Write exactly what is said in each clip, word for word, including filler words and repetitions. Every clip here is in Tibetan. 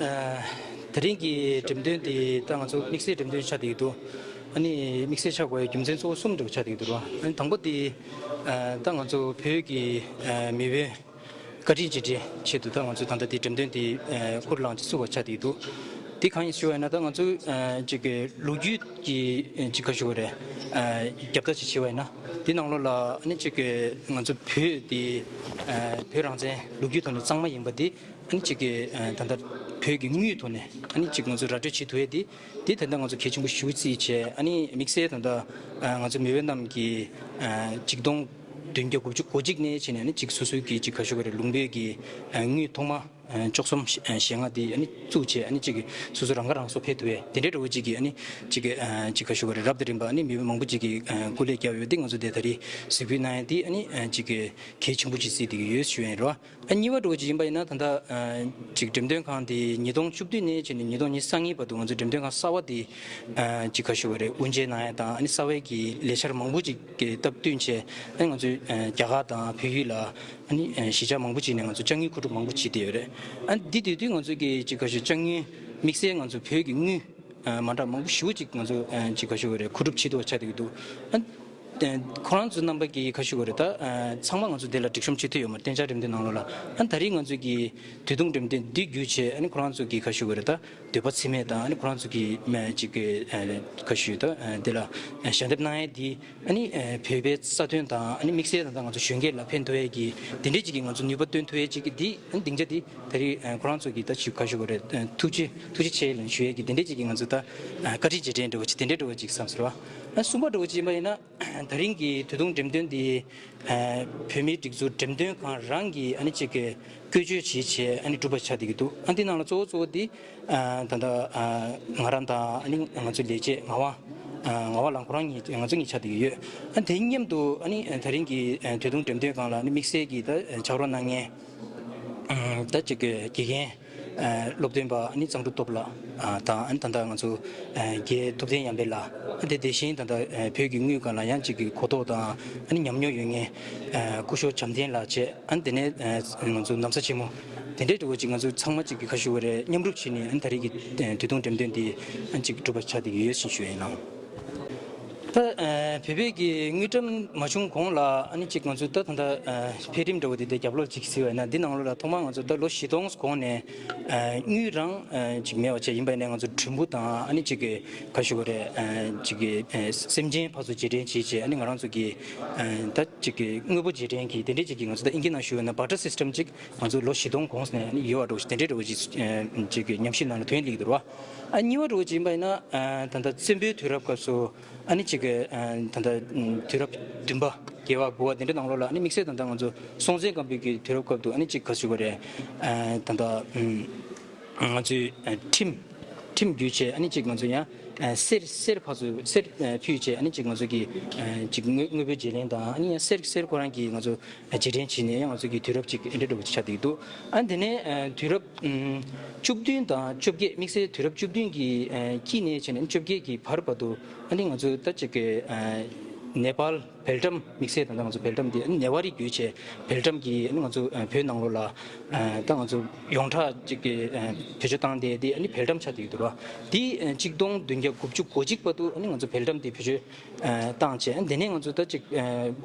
ཨ། དེ་རིང་གི་འགྲེམས་སྟོན་དེ་ད་ང་ཚོ་དམིགས་བསལ་འགྲེམས་སྟོན་ཆགས་བསྡད་ཀྱི་འདུག་ཨ་ནི་དམིགས་བསལ་ཆགས་དགོས་པའི་རྒྱུ་མཚན་གཙོ་བོ་གསུམ་འདྲ་བོ་ཆགས་བསྡད་ཀྱི་འདུག་ཨ་ནི་དང་པོ་དེ། ཨ། ད་ང་ཚོ་བོད་ཀྱི་ཨ་མི་བུ་བཀའ་དྲིན་རྗེས་དྲན་ཆེད་དུ་ད་ང་ཚོས་ད་ལྟ་དེ་འགྲེམས་སྟོན་དེ་ཨ་ཁུར་བླངས་ཀྱིས་བཙུགས་པ་ཆགས་བསྡད་ཀྱི་འདུག་དེ་གང་ཡིན་ཞུ་བ་ཡིན་ན། ད་ང་ཚོ་ཨ་ཅིག་གི་ལོ་རྒྱུས་ཀྱི་ཨ་ཅིག་ག་ཞུ་དགོས་རེད། ཨ་རྒྱབ་ལྟ་ཅིག་བྱས་པ་ཡིན་ན། དེ་ནང་ལོགས་ལ་ཨ་ནི་ཅིག་གི་ང་ཚོ་བོད་དེ་ཨ་བོད་རང་བཙན་ལོ་རྒྱུས་ཐོག་ནས་གཙང་མ་ཡིན་པ་དེ། ཨ་ནི་གཅིག་གིས་ཨ་ད་ལྟ་བོད་ཀྱི་དངུལ་ཐོག་ནས་ཨ་ནི་གཅིག་ང་ཚོ་ར་སྤྲོད་བྱེད་ཐུབ་ཡས་དེ། དེ་ད་ལྟ་ང་ཚོ་གལ་ཆེན་པོ་ཞེ་པོ་བརྩིས་བྱས། ཨ་ནི་དམིགས་བསལ་ད་ལྟ་ཨ་ང་ཚོ་མི་བུ་རྣམས་ཀྱིས་ཨ་གཅིག་སྟོང་བདུན་བརྒྱ་དགུ་བཅུ་གོ་གཅིག་ནས་བྱས་ནས། ཨ་ནི་གཅིག་སོ་སོའི་གི་གཅིག་ག་ཞུ་དགོས་རེད། ལུང་པའི་གི་ཨ་དངུལ་ཐོག་མ་ཨ་བཅུ་གསུམ་ཞེ་ལྔ་དེ་ཨ་ནི་བཙུགས་བྱས། ཨ་ནི་གཅིག་གིས་སོ་སོ་རང་ཁ་རང་གསོ་ཕེབས་ཐུབ་ཡས་དེ་འདྲའི་འདྲ་བོ་གཅིག་གི་ཨ་ནི་གཅིག་གི་ཨ་གཅིག་ག་ཞུ་དགོས་རེད། རབ་དང་རིམ་པ་ཨ་ནི་མི་བུ་མང་པོ་གཅིག་གིས་ཨ་སྐུ་ལས་བརྒྱབ་ཡོད་དེ། ང་ཚོ་དེ་ད་རེས་གཟིགས་འབུལ་གནང་ཡས་དེ་ཨ་ནི་ཨ་གཅིག་གི་གལ་ཆེན་པོ་ཅིག་བརྩིས་བསྡད་ཀྱི་ཡོད་ཞུ་ཡས་ཡིན་རོ། ཨ་གཉིས་པ་འདྲ་བོ་ཅིག་ཡིན་པ་ཡིན་ན། ད་ལྟ་ཨ་ཅིག་འགྲེམས་སྟོན་ཁང་དེ་ཉིས་སྟོང་བཅུ་བདུན་ནས་བྱས་ནས་ཉིས་སྟོང་ཉི་ཤུ་རྩ་གཉིས་བར་དུ་ང་ཚོ་འགྲེམས་སྟོན་ཁང་གསར་པ་དེ་ཨ་ཅིག་ག་ཞུ་དགོས་རེད། དབུ་འབྱེད་གནང་ཡ་དང་། ཨ་ནི་གསར་པའི་གི་ལས་འཆར་མང་པོ་ཅིག་གི་སྟབས་བསྟུན་བྱས། ཨ་ནི་ང་ཚོས་ཨ་རྒྱ་གར་དང་བལ་ཡུལ་ལ་ཨ་ནི་ཨ་གཞིས་ཆགས་མང་པོ་ཅིག་ནས་ང་ཚོ་ཅ་དངོས་མཁོ་སྒྲུབ་མང་པོ་བྱས་བསྡད་ཡོད་རེད། ཨ་ནི་འདི་དུས་དུས་ང་ཚོ་གི་ཅིག་ག་ཞུ་ཅ་དངོས་དམིགས་བསལ་ང་ཚོ་བོད་ཀྱི་དངུལ་ཨ་མ་འདྲ་མང་པོ་ཞེ་པོ་ཅིག་ང་ཚོ་ཨ་ཅིག་ག་ཞུ་དགོས་རེད། མཁོ་སྒྲུབ་བྱེད་ཐུབ་པ་ཆགས་བསྡད་ཀྱི་འདུག་ཨ་ནི་ཁོ་རང་ཚོ་རྣམ་པ་གིས་ག་ཞུ་དགོས་རེད། ད་ཨ་ཚང་མ་ང་ཚོ་འདི་ལ་སྒྲིག་གཤོམ་བྱེད་ཐུབ་ཡོད་མ་རེད། གཏན་འཇགས་འགྲེམས་སྟོན་ནང་ལོགས་ལ། ཨ་ནི་ད་རེས་ང་ཚོ་གི་དུས་ཐུང་འགྲེམས་སྟོན་འདི་བརྒྱུད་བྱས། ཨ་ནི་ཁོ་རང་ཚོ་གིས་ག་ཞུ་དགོས་རེད། ད་འདོད་པ་འཚེ་མེད་དང་། ཨ་ནི་ཁོ་རང་ཚོ་གིས་མ་ཅིག་གི་ཨ་ག་ཞུ་ད་ཨ་འདི་ལ་ཨ་ཞལ་འདེབས་གནང་ཡས་འདི། ཨ་ནི་ཨ་བོད་པའི་རྩ་དོན་དང་། ཨ་ནི་དམིགས་བསལ་ད་ལྟ་ང་ཚོ་གཞོན་སྐྱེས་ལ་ཕན་ཐོགས་ཡས་ཀྱི་དེ་འདྲས་ཅིག་གི་ང་ཚོ་ནུས་པ་བཏོན་ཐུབ་ཡས་ཅིག་གི་འདི། ཨ་ནི་སྡིངས་ཆ་འདི་ད་རེས་ཨ་ཁོ་རང་ཚོ་གིས་ད་ཅིག་ག་ཞུ་དགོས་རེད། ཨ་ཐུགས་རྗེ་ཐུགས་རྗེ་ཆེ་ལབ་ཞུ་ཡས་ཀྱི་དེ་འདྲས་ཅིག་གི་ང་ཚོ་ད་ཨ་བཀའ་དྲིན་རྗེས་དྲན་འདྲ་བོ་ཅིག་དེ་འདྲས་འདྲ་བོ་ཅིག་བསམ་སོང་བ། ཨ་གསུམ་པ་འདྲ་བོ་ཅིག་ཡིན་པ་ཡིན་ན། ད་རིང་གི་དུས་ཐུང་འགྲེམས་སྟོན་འདི་ཨ་བོད་མིའི་སྒྲིག་འཛུགས་འགྲེམས་སྟོན་ཁང་རང་གིས་ཨ་ནི་ཅིག་གི་བཀོལ་སྤྱོད་བྱེད་བྱས། ཨ་ནི་གྲུབ་པ་ཆགས་བསྡད་ཀྱི་འདུག་ཨ་འདི་ནང་ལ་གཙོ་བོ་གཙོ་བོ་འདི་ཨ་ད་ལྟ་ཨ་ང་རང་དང་། ཨ་ནི་ང་ཚོའི་ལས་བྱེད་ངག་དབང་ཨ་ངག་དབང་ལགས་ཁོ་རང་གཉིས། ང་ཚོ་གཉིས་ཆགས་བསྡད་ཀྱི་ཡོད། ཨ་དེ་མཉམ་དུ་ཨ་ནི་ད་རིང་གི་ཨ་དུས་ཐུང་འགྲེམས་སྟོན་ཁང་ལ་ཨ་ནི་དམིགས་བསལ་གྱི་ད་ཕྱག་རོགས་གནང་མཁན་ད་ཅིག་གི་དགེ་རྒན་ཨ་སློབ་སྟོན་པ་ཨ་ནི་གཙང་ཕྲུག་སྟོབས་ལགས་ཨ་དང་། ཨ་ནི་ད་ལྟ་ང་ཚོ་ཨ་རྒན་ཐུབ་བསྟན་ཡར་འཕེལ་ལགས། ཨ་དེ་དེ་བཞིན་ད་ལྟ་ཨ་བོད་ཀྱི་དངུལ་སྒང་ལ་ཡང་ཅིག་གི་གོ་རྟོགས་དང་། ཨ་ནི་ཉམས་མྱོང་ཡོད་མཁན་ཨ་སྐུ་ཞབས་བྱམས་ལྡན་ལགས་བཅས། ཨ་ནི་དེ་ནས་ཨ་ང་ཚོ་ན་བཟའ་ཆེན་མོ་དེ་འདྲའི་འདྲ་བོ་ཅིག་ང་ཚོ་ཚང་མ་ཅིག་གི་ག་ཞུ་དགོས་རེད། མཉམ་རུབ་བྱས་ནས་ཨ་ནི་ད་རེས་ཀྱི་ཨ་དུས་ཐུང་འགྲེམས་སྟོན་འདི་ཨ་ནི་ཅིག་གྲུབ་པ་ཆགས་བསྡད་ཀྱི་ཡོད་ཅེས་ཞུ་ཡ་ཡིན་ལགས། ད་ཨ་བོད་པའི་གི་དངུལ་ཀྲམ་མ་བྱུང་གོང་ལ་ཨ་ནི་ཅིག་ང་ཚོ་ད་ད་ལྟ་ཨ་འཕེལ་རིམ་འདྲ་བོ་དེ་དེ་རྒྱབ་ལོགས་ཅིག་གཟིགས་པ་ཡིན་ན། འདི་ནང་ལོགས་ལ་ཐོག་མར་ང་ཚོ་ད་ལོ་བཞི་སྟོང་གོང་ནས་ཨ་དངུལ་རང་ཨ་ཅིག་མེད་པ་བྱས། ཡིན་པ་ཡིན་ནའི་ང་ཚོ་གྲུམ་བུ་དང་། ཨ་ནི་ཅིག་གི་ག་ཞུ་དགོས་རེད། ཨ་ཅིག་གི་ཨ་སེམས་ཅན་ཕར་ཚུར་རྗེས་དྲན་བྱེད་བྱས། ཨ་ནི་ང་རང་ཚོ་གི་ཨ་ད་ཅིག་གི་དངོས་པོ་རྗེས་དྲན་གྱི་དེ་འདྲས་ཅིག་གི་ང་ཚོ་ད་ཨིན་སྐད་ནང་ཞུ་བ་ཡིན་ན་barter system ཅིག་ང་ཚོ་ལོ་བཞི་སྟོང་གོང་ནས་ཨ་ནི་ཡོད་པ་འདྲ་བོ་ཞིག་དེ་འདྲས་འདྲ་བོ་ཅིག་ཨ་ཅིག་གི་ཉམས་ཞིབ་ནང་ལ་ཐོན་སླེབས་ཀྱི་འདུག་ར། ཨ་གཉིས་པ་འདྲ་བོ་ཅིག་ཡིན་པ་ཡིན་ན། ཨ་ད་ལྟ་བཙན་པོའི་དུས་རབས་སྐབས་སུ་ཨ་ནི་ཅིག་གི་ཨ་ད་ལྟ་དུས་རབས་བདུན་པ་བརྒྱད་པ་དགུ་པ་དེ་འདྲ་ནང་ལོགས་ལ། ཨ་ནི་དམིགས་བསལ་ད་ལྟ་ང་ཚོ་སྲོང་བཙན་སྒམ་པོའི་གི་དུས་རབས་སྐབས་དུ་ཨ་ནི་ཅིག་ག་ཞུ་དགོས་རེད། ཨ་ད་ལྟ་ང་ཚོས་ཨ་ཁྲིམས་ཁྲིམས་བརྒྱུད་བྱས། ཨ་ནི་ཅིག་ང་ཚོ་ཡང་ཨ་གསེར་གསེར་ཕར་ཚུར་གསེར་ཨ་ཕུལ་བྱས། ཨ་ནི་ཅིག་ང་ཚོ་གི་ཨ་ཅིག་དངོས་དངོས་པོའི་བརྗེ་ལེན་དང་། ཨ་ནི་ཡང་གསེར་གསེར་ཁོ་རང་གིས་ང་ཚོ་རྗེས་དྲན་བྱས་ནས་ཡང་ང་ཚོ་གི་དུས་རབས་ཅིག་འདྲ་འདྲ་བོ་ཅིག་ཆགས་བསྡད་འདུག་ཨ་དེ་ནས་ཨ་དུས་རབས་ཨམ་བཅུ་བདུན་དང་བཅོ་བརྒྱད། དམིགས་བསལ་དུས་རབས་བཅུ་བདུན་གྱི་ཨ་དཀྱིལ་ནས་བྱས་ནས་བཅོ་བརྒྱད་ཀྱི་བར་བར་དུ་ཨ་ནི་ང་ཚོ་ད་ཅིག་གི་ཨ་ནེ་པཱལ་བྷེལ་ཀྲམ། དམིགས་བསལ་ད་ལྟ་ང་ཚོ་བྷེལ་ཀྲམ་འདི་ཨ་ནི་ནེ་ཝ་རི་བརྒྱུད་བྱས། བྷེལ་ཀྲམ་གྱིས་ཨ་ནི་ང་ཚོ་ཨ་བོད་ནང་ལོགས་ལ་ཨ་ད་ང་ཚོ་ཡོངས་གྲགས་ཅིག་གི་ཨ་བེད་སྤྱོད་བཏང་སྟེ། འདི་ཨ་ནི་བྷེལ་ཀྲམ་ཆགས་བསྡད་ཡོད་འདུག་ར། འདི་ཨ་གཅིག་སྟོང་བདུན་བརྒྱ་དགུ་བཅུ་གོ་གཅིག་བར་དུ་ཨ་ནི་ང་ཚོ་བྷེལ་ཀྲམ་འདི་བེད་སྤྱོད་ཨ་བཏང་བྱས། ཨ་ནི་དེ་ནས་ང་ཚོ་ད་ཅིག་ཨ་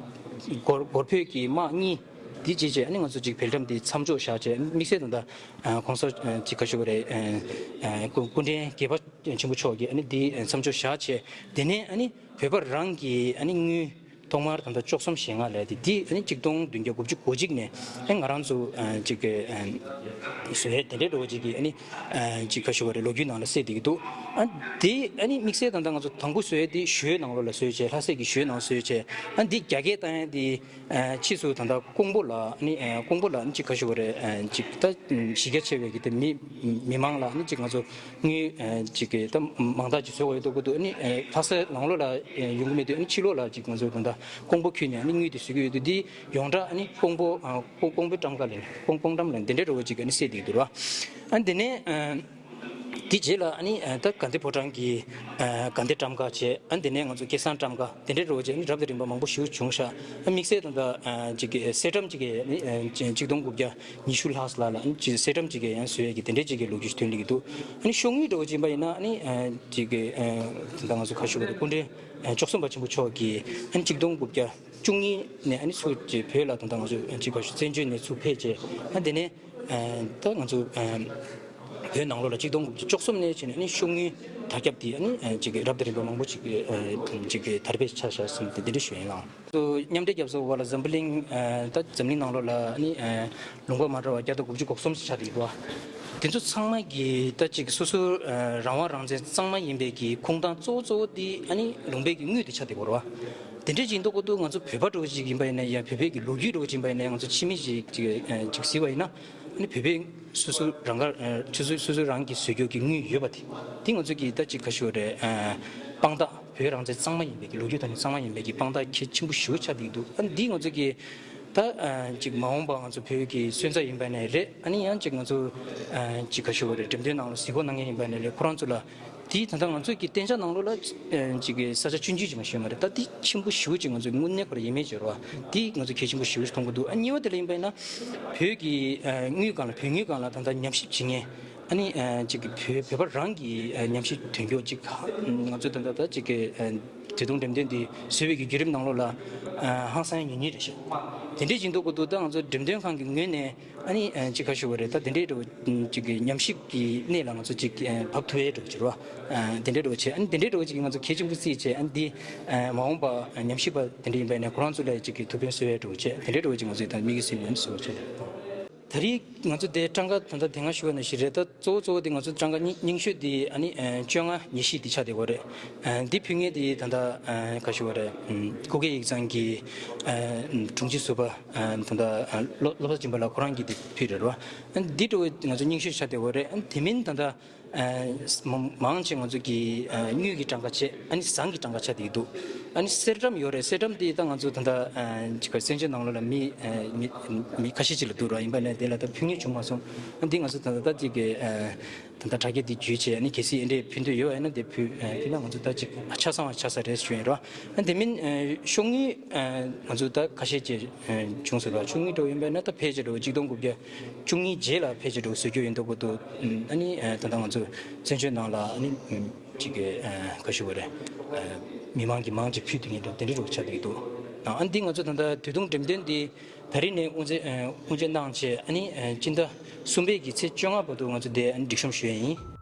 སྒོར་སྒོར་ཕུད་ཀྱི་དམག་གཉིས་འདི་བྱས་བྱས། ཨ་ནི་ང་ཚོ་ཅིག་བྷེལ་ཀྲམ་འདི་མཚམས་འཇོག་བཞག་བྱས། དམིགས་བསལ་ད་ལྟ་ཨ་གོང་ས་ཨ་ཅིག་ག་ཞུ་དགོས་རེད། ཨ་ཨ་སྐུ་སྐུ་ཕྲེང་བརྒྱད་པ་ཆེན་པོ་མཆོག་གིས་ཨ་ནི་འདི་མཚམས་འཇོག་བཞག་བྱས། དེ་ནས་ཨ་ནི་བོད་པ་རང་གིས་ཨ་ནི་དངུལ་ཐོག་མར་ད་ལྟ་བཅུ་གསུམ་ཞེ་ལྔ་ལབ་དེ། འདི་ཨ་ནི་གཅིག་སྟོང་བདུན་བརྒྱ་དགུ་བཅུ་གོ་གཅིག་ནས་ཨ་ནི་ང་རང་ཚོ་ཨ་ཅིག་གི་ཨ་བཟོ་ཡས་དེ་འདྲའི་འདྲ་བོ་ཅིག་གི་ཨ་ནི་ཨ་ཅིག་ག་ཞུ་དགོས་རེད། ལོ་རྒྱུས་ནང་ལ་གསལ་བསྡད་ཀྱི་འདུག་ཨ་འདི་ཨ་ནི་དམིགས་བསལ་ད་ལྟ་ང་ཚོ་དང་པོ་བཟོ་ཡས་འདི་ཞོལ་ནང་ལོགས་ལ་བཟོས་བྱས། ལྷ་སའི་གི་ཞོལ་ནང་བཟོས་བྱས། ཨ་འདི་རྒྱ་སྐད་བཏང་ཡས་འདི་ཨ་ཕྱིས་སུ་ད་ལྟ་ཀོང་པོ་ལ་ཨ་ནི་ཨ་ཀོང་པོ་ལ་ཨ་ནི་ཅིག་ག་ཞུ་དགོས་རེད། ཨ་ཅིག་ད་གཞི་རྒྱ་ཆེ་བའི་གི་དེ་མི་མི་མང་ལ་ཨ་ནི་ཅིག་ང་ཚོ་དངུལ་ཨ་ཅིག་གི་ད་མང་དག་ཅིག་བཟོ་དགོས་ཡོད་འདུག་གི་འདུག་ཨ་ནི་ཨ་ལྷ་ས་ནང་ལོགས་ལ་ཨ་ཡོང་གི་མེད་དུས། ཨ་ནི་ཕྱི་ལོགས་ལ་ཅིག་ང་ཚོ་ད་ལྟ་ཀོང་པོ་ཁུལ་ནས་ཨ་ནི་དངུལ་དེ་བཟོ་གི་ཡོད་འདུག་འདི་ཡོངས་གྲགས་ཨ་ནི་ཀོང་པོ་ཨ་ཀོང་ཀོང་པོའི་ཀྲམ་ཀ་ལས། ཀོང་ཀོང་ཀྲམ་ལས་འདི་འདྲའི་འདྲ་བོ་ཅིག་ཨ་ནི་གསལ་བསྡད་ཀྱི་འདུག་ར། ཨ་འདི་ནས་ཨ་ དེ་རྗེས་ལ་ཨ་ནི་ད་དགའ་ལྡན་ཕོ་བྲང་གི་དགའ་ལྡན་བཀྲམ་ཁ་བྱས། ཨ་དེ་ནས་ང་ཚོ་སྐལ་བཟང་བཀྲམ་ཁ། དེ་འདྲའི་འགྲོ་བྱས་ཨ་ནི་རབ་དང་རིམ་པ་མང་པོ་ཞིག་བྱུང་ཤག་ཨ་དམིགས་བསལ་དང་ད་ཅིག་གི་གསེར་བཀྲམ་ཅིག་གི་ཨ་ནི་གཅིག་སྟོང་དགུ་བརྒྱ་ཉི་ཤུ་ལྷག་ལ་ལ་ཨ་ནི་ཅིག་གསེར་བཀྲམ་ཅིག་གི་ཡང་བཟོ་ཡས་ཀྱི་དེ་འདྲའི་ཅིག་གི་ལོ་རྒྱུས་ཤིག་ཐོན་ལེ་གི་འདུག་ཨ་ནི་ཤོག་དངུལ་འགྲོ་བྱས་པ་ཡིན་ན་ཨ་ནི་ཅིག་གི་ད་ང་ཚོ་ཁ་ཤོ་གི་སྐུ་ཕྲེང་བཅུ་གསུམ་པ་ཆེན་པོ་མཆོག་གིས་ཨ་ནི་གཅིག་སྟོང་དགུ་བརྒྱ་བཅུ་གཉིས་ནས་ཨ་ནི་ཚུར་ཅིག་བོད་ལ་ད་ལྟ་ང་ཚོ་ཅིག་ག་ཞུ་བཙན་བྱོལ་ནས་ཚུར་ཕེབས་བྱས། ཨ་དེ་ནས་ད་ང་ཚོ་བོད་ནང་ལོགས་ལ་གཅིག་སྟོང་དགུ་བརྒྱ་བཅུ་གསུམ་ནས་བྱས་ནས་ཨ་ནི་ཤོག་དངུལ་དར་ཁྱབ་དེ་ཨ་ནི་ཅིག་རབ་དང་རིམ་པ་མང་པོ་ཅིག་ཅིག་དར་སྤེལ་ཆགས་ཤག་ཟེར་ནས་དེ་འདྲ་ཞུ་ཡིན་ལགས། མཉམ་འབྲེལ་རྒྱལ་ཚོགས་བར་ལ་འཛམ་བུ་གླིང་ད་འཛམ་གླིང་ནང་ལོགས་ལ་ཨ་ནི་ལུང་པ་མ་འདྲ་བ་བརྒྱ་དང་དགུ་བཅུ་གོ་གསུམ་ཞིག་ཆགས་བསྡད་ཡོད་པ། དེ་ཚོ་ཚང་མ་གི་ད་ཅིག་སོ་སོ་རང་དབང་རང་བཙན་གཙང་མ་ཡིན་པའི་གི་ཁུངས་དང་གཙོ་བོ་གཙོ་བོ་དེ་ཨ་ནི་ལུང་པའི་གི་དངུལ་དེ་ཆགས་བསྡད་ཡོད་རེད་བ། དེ་འདྲ་ཅིག་ཡིན་དུས་ཁོ་ཚོ་ང་ཚོ་བོད་པ་འདྲ་བོ་ཅིག་ཡིན་པ་ཡིན་ན་ཡང་། བོད་པའི་གི་ལོ་རྒྱུས་འདྲ་བོ་ཅིག་ཡིན་པ་ཡིན་ན་ཡང་། ང་ཚོ་ཕྱི་མི་ཞིག་ཅིག་ཅིག་གཟིགས་པ་ཡིན་ན་ཨ་ནི་བོད་པའི་སོ་སོ་རང་དགར་སོ་སོ་སོ་སོ་རང་གིས་བཟོ་རྒྱུ་གི་དངུལ་ཡོད་པ་དེ། དེ་ང་ཚོ་གི་ད་ཅིག་ག་ཞུ་བ་རེད། དཔང་རྟགས། བོད་རང་བཙན་གཙང་མ་ཡིན་པའི་གི་ལོ་རྒྱུས་ཐོག་ནས་གཙང་མ་ཡིན་པའི་གི་དཔང་རྟགས་གལ་ཆེན་པོ་ཞེ་པོ་ཆགས་བསྡད་ཀྱི་འདུག་ཨ་འདི་ང་ཚོ་གི་ད་ཅིག་མ་འོངས་པ་ང་ཚོ་བོད་ཀྱི་སོན་རྩ་ཡིན་པ་ནས་རེད། ཨ་ནི་ཡང་ཅིག་ང་ཚོ་ཅིག་ག་ཞུ་བ་རེད། འགྲེམས་སྟོན་ནང་ལ་གཟིགས་སྐོར་གནང་མཁན་ཡིན་པ་ནས་རེད། ཁོ་རང་ཚོ་ལ་དེ་ད་ལྟ་ང་ཚོ་གི་གཏན་འཇགས་ནང་ལོགས་ལ་ཅིག་གི་ས་ཆ་ཆུང་ཆུང་ཅིག་མ་ཞུས་མ་རེད། ད་དེ་ཆེན་པོ་ཞེ་པོ་ཅིག་ང་ཚོ་དངོས་གནས་ཁོ་རང་ཡིན་མིན་བརྗོད་རོགས། དེ་ང་ཚོ་གལ་ཆེན་པོ་ཞེ་པོ་ཞིག་མཐོང་གི་འདུག་ཨ་གཉིས་པ་དེ་ལ་ཡིན་པ་ཡིན་ན་བོད་ཀྱི་དངུལ་སྒང་ལ་བོད་དངུལ་སྒང་ལ་ད་ལྟ་ཉམས་ཞིབ་བྱེད་མཁན། ཨ་ནི་ཅིག་གི་བོད་བོད་པ་རང་གི་ཉམས་ཞིབ་དོན་འཁྱོལ་ཅིག་ང་ཚོ་ད་ལྟ་ད་ཅིག་གི་དུས་ཐུང་འགྲེམས་སྟོན་འདི་བཟོས་པའི་གི་བརྒྱུད་རིམ་ནང་ལོགས་ལ་ཧང་སང་ཡ་ཉུང་ཉུང་རེད་ཤག་དེ་འདྲའི་ཅིག་འདུག་གི་འདུག་ད་ང་ཚོ་འགྲེམས་སྟོན་ཁང་གི་ངོས་ནས་ཨ་ནི་ཅིག་ག་ཞུ་བ་རེད། ད་དེ་འདྲའི་འགྲོ་ཅིག་གི་ཉམས་ཞིབ་ཀྱི་གནས་ལ་ང་ཚོ་ཅིག་བབས་ཐུབ་ཡས་འགྲོ་ཅིག་རེད་བ། དེ་འདྲའི་འགྲོ་བྱས། ཨ་ནི་དེ་འདྲའི་འགྲོ་ཅིག་ང་ཚོ་གལ་ཆེན་པོ་བརྩིས་བྱས། ཨ་ནི་འདི་མ་འོངས་པ་ཉམས་ཞིབ་པ་དེ་འདྲ་ཡིན་པ་ཡིན་ན་ཁོ་རང་ཚོ་ལ་ཅིག་གི་ཐུགས་ཕན་གསོས་ཡས་འགྲོ་བྱས། དེ་འདྲའི་འགྲོ་ཅིག་ང་ཚོས་ད་དམིགས་ཡུལ་ཟིན་ཡོད་ཟེར་བ་བྱས། ད་རེས་ང་ཚོ་དེ་བཀྲམ་ཁ་ད་ལྟ་དེ་སྔ་ཞུ་བ་ནང་བཞིན་རེད། ད་གཙོ་བོ་གཙོ་བོ་དེ་ང་ཚོ་བཀྲམ་ཁ་རྙིང་རྙིང་ཤོས་དེ་ཨ་ནི་བཅོ་ལྔ་ཉེར་བཞི་དེ་ཆགས་བསྡད་ཡོད་རེད། འདི་ཕུལ་མཁན་དེ་ད་ལྟ་ག་ཞུ་བ་རེད། སྐུ་སྒེར་ཡིག་ཚང་གི་དྲུང་ཆེ་ཟུར་པ་ད་ལྟ་བློ་བློ་བཟང་སྦྱིན་པ་ལགས་ཁོ་རང་གིས་དེ་ཕུལ་རེད་བ། འདི་འདྲ་བོ་ང་ཚོ་རྙིང་ཤོས་ཆགས་བསྡད་ཡོད་རེད། དེ་མིན་ད་ལྟ་མང་ཆེ་ང་ཚོ་གི་དངུལ་གྱི་བཀྲམ་ཁ་བྱས། ཨ་ནི་ཟངས་ཀྱི་བཀྲམ་ཁ་ཆགས་བསྡད་འདུག་ཨ་ནི་གསེར་བཀྲམ་ཡོད་རེད། གསེར་བཀྲམ་དེ་ད་ང་ཚོ་ད་ལྟ་ཅིག་ག་བཙན་བྱོལ་ནང་ལོགས་ལ་མི་མི་མི་ཁ་ཤས་ཅིག་ལ་འདུག་ར། ཡིན་པ་ནས་དེ་ལ་ད་ཕུལ་མཁན་བྱུང་མ་སོང་། ཨ་འདི་ང་ཚོ་ད་ལྟ་ད་ཅིག་གི་ད་ལྟ་དྲ་རྒྱ་འདི་བརྒྱུད་བྱས། ཨ་ནི་གལ་སྲིད་ཨེ་འདྲས་ཕུལ་འདོད་ཡོད་ཨ་ན་དེ་ཕུལ་ཕུལ་ན་ང་ཚོ་ད་ཅིག་ཆ་ཚང་བ་ཆགས་ས་རེད་ཞུ་ཡིན་ར། ཨ་དེ་མིན་ཤོག་དངུལ་ང་ཚོ་ད་ཁ་ཤས་ཅིག་བྱུང་ཟེར་བ། ཤོག་དངུལ་འདྲ་བོ་ཡིན་པ་ན་ད་ཕལ་ཆེར་འགྲོ་གཅིག་སྟོང་དགུ་བརྒྱ་བཅུ་གཉིས་རྗེས་ལ་ཕལ་ཆེར་འགྲོ་བཟོ་རྒྱུ་ཡིན་འདུག་གོ་འདུག་ཨ་ནི་ད་ལྟ་ང་ཚོ་བཙན་བྱོལ་ནང་ལ་ཨ་ནི་ཅིག་གི་ག་ཞུ་བ་རེད། མི་མང་གི་མང་ཅིག་ཕུལ་ཐུབ་མཁན་འདྲ་དེ་འདྲ་རུ་ཆགས་བསྡད་འདུག་ཨ་ནི་འདི་ང་ཚོ་ད་ལྟ་དུས་ཐུང་འགྲེམས་སྟོན་འདི་ད་རིང་ནས་དབུ་འཛུགས་དབུ་འབྱེད་གནང་བྱས། ཨ་ནི་སྤྱི་ཟླ་གསུམ་པའི་གི་ཚེས་བཅོ་ལྔ་བར་དུ་ང་ཚོ་འདི་ཨ་ནི་སྒྲིག་གཤོམ་ཞུ་ཡས་ཡིན།